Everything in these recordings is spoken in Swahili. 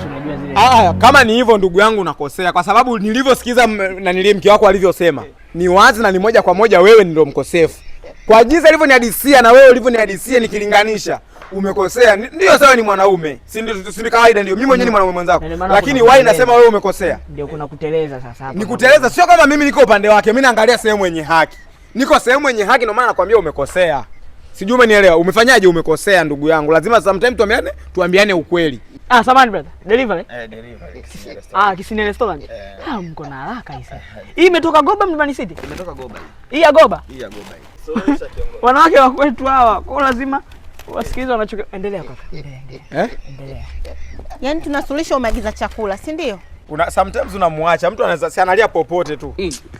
unajua zile. Ah, kama ni hivyo ndugu yangu unakosea, kwa sababu nilivyosikiza na nilie mke wako alivyosema ni wazi na ni moja kwa moja, wewe ndio mkosefu kwa jinsi alivyonihadisia na wewe ulivyonihadisia, nikilinganisha umekosea. Ndio sawa, ni mwanaume, si ndio? Si ni kawaida? Ndio mimi mwenyewe ni mwanaume mwenzako, Na ndio maana lakini kuna wai kuteleza. nasema wewe umekosea. Ndio kuna kuteleza sasa hapa. Ni kuteleza, sio kama mimi niko upande wake, mimi naangalia sehemu yenye haki, niko sehemu yenye haki, ndio maana nakwambia umekosea. Sijui umenielewa? Umefanyaje? Umekosea ndugu yangu, lazima sometimes tuambiane ukweli. Ah, samahani brother. Delivery? Eh, delivery. Ah, Kisini Restaurant. Ah, mko na haraka hii. Hii imetoka Goba Mlimani City? Imetoka Goba. Hii ya Goba? Hii ya Goba hii. Wanawake wa kwetu hawa, kwa lazima wasikilize wanacho. Endelea kaka. Endelea. Eh? Endelea. Yaani tunasuluhisha, umeagiza chakula, si ndio? Sometimes unamwacha mtu anaweza si analia popote tu.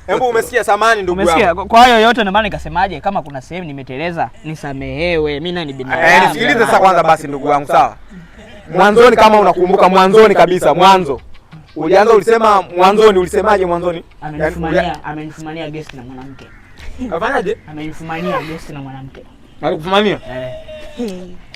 Hebu umesikia samani ndugu Umesikia? yangu. Kwa hayo yote ndio maana nikasemaje, kama kuna sehemu nimeteleza nisamehewe, mimi naye ni binadamu. Eh, nisikilize sasa kwanza basi ndugu yangu, sawa? Mwanzoni kama unakumbuka, mwanzoni kabisa, mwanzo. Ulianza ulisema mwanzoni, ulisemaje mwanzoni? Amenifumania guest na mwanamke. Afanyaje? Amenifumania guest na mwanamke. Alikufumania? Eh.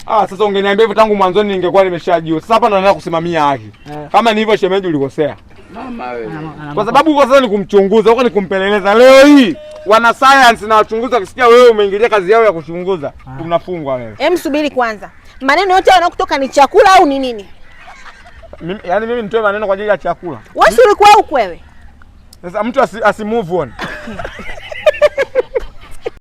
Ah, sasa ungeniambia hivyo tangu mwanzoni ningekuwa nimeshajua. Sasa hapa ndo naenda kusimamia haki. Eh. Kama ni hivyo shemeji, ulikosea. Mama wewe. Kwa sababu huko sasa ni kumchunguza, huko ni kumpeleleza. Leo hii wana science na wachunguzi wakisikia wewe umeingilia kazi yao ya kuchunguza, unafungwa wewe. Em, subiri kwanza, maneno yote yanayokutoka ni chakula au ni nini? Mimi, yaani mimi nitoe maneno kwa ajili ya chakula? Wewe si ulikuwa huku wewe? Sasa mtu asi move on.